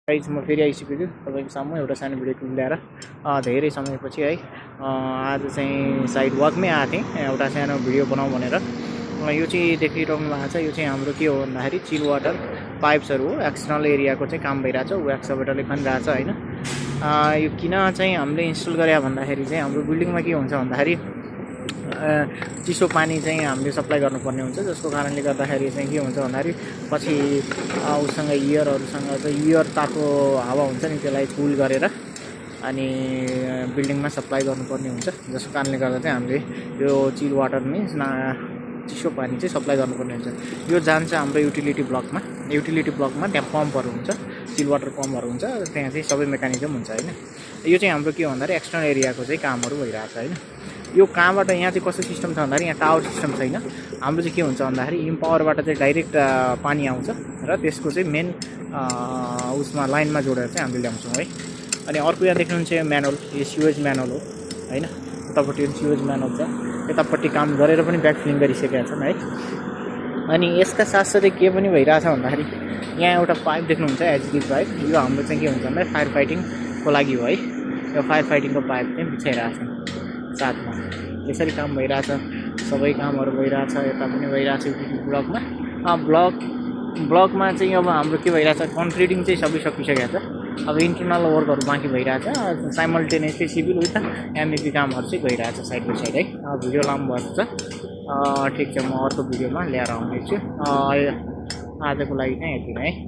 Guys म फेरि आइसकेको छु तपाईँको सामु एउटा सानो भिडियो क्लिप ल्याएर धेरै समयपछि है। आज चाहिँ साइड वकमै आएको थिएँ एउटा सानो भिडियो बनाऊँ भनेर। यो चाहिँ देखिरहनु भएको छ, यो चाहिँ हाम्रो के हो भन्दाखेरि चिल वाटर पाइप्सहरू हो। एक्सटर्नल एरियाको चाहिँ काम भइरहेछ, ऊ एक्सकभेटरले खनिरहेछ होइन। यो किन चाहिँ हामीले इन्स्टल गरे भन्दाखेरि चाहिँ हाम्रो बिल्डिङमा के हुन्छ भन्दाखेरि चिसो पानी चाहिँ हामीले सप्लाई गर्नुपर्ने हुन्छ, जसको कारणले गर्दाखेरि चाहिँ के हुन्छ भन्दाखेरि पछि उसँग इयरहरूसँग चाहिँ इयर तातो हावा हुन्छ नि, त्यसलाई कुल गरेर अनि बिल्डिङमा सप्लाई गर्नुपर्ने हुन्छ, जसको कारणले गर्दा चाहिँ हामीले यो चिल वाटर मिन्स चिसो पानी चाहिँ सप्लाई गर्नुपर्ने हुन्छ। यो जान्छ हाम्रो युटिलिटी ब्लकमा त्यहाँ पम्पहरू हुन्छ, चिल वाटर पम्पहरू हुन्छ, त्यहाँ चाहिँ सबै मेकानिजम हुन्छ होइन। यो चाहिँ हाम्रो के हो भन्दाखेरि एक्सटर्नल एरियाको चाहिँ कामहरू भइरहेको छ होइन। यो कहाँबाट यहाँ चाहिँ कस्तो सिस्टम छ भन्दाखेरि यहाँ टावर सिस्टम छैन। हाम्रो चाहिँ के हुन्छ भन्दाखेरि इम्पावरबाट चाहिँ डाइरेक्ट पानी आउँछ र त्यसको चाहिँ मेन उसमा लाइनमा जोडेर चाहिँ हामीले ल्याउँछौँ है। अनि अर्को यहाँ देख्नुहुन्छ यो म्यानुअल, यो स्युएज म्यानुअल हो होइन। उतापट्टि स्युएज म्यानुअल छ, यतापट्टि काम गरेर पनि ब्याक फिलिङ गरिसकेका छन् है। अनि यसका साथसाथै के पनि भइरहेछ भन्दाखेरि यहाँ एउटा पाइप देख्नुहुन्छ, एचडी पाइप। यो हाम्रो चाहिँ के हुन्छ भन्दाखेरि फायर फाइटिङको लागि हो है। यो फायर फाइटिङको पाइप चाहिँ बिछाइरहेछ साथमा, यसरी काम भइरहेछ, सबै कामहरू भइरहेछ। यता पनि भइरहेछ युटिलिटी ब्लकमा। ब्लकमा चाहिँ अब हाम्रो के भइरहेछ, कन्क्रिटिङ चाहिँ सबै सकिसकेको छ। अब इन्टरनल वर्कहरू बाँकी भइरहेछ, साइमल्टेनियसली सिभिल विथ एमइपी कामहरू चाहिँ भइरहेछ साइड बाई साइड है। भिडियो लामो भएको छ, ठिक छ, म अर्को भिडियोमा ल्याएर आउने छु। आजको लागि चाहिँ यति नै है।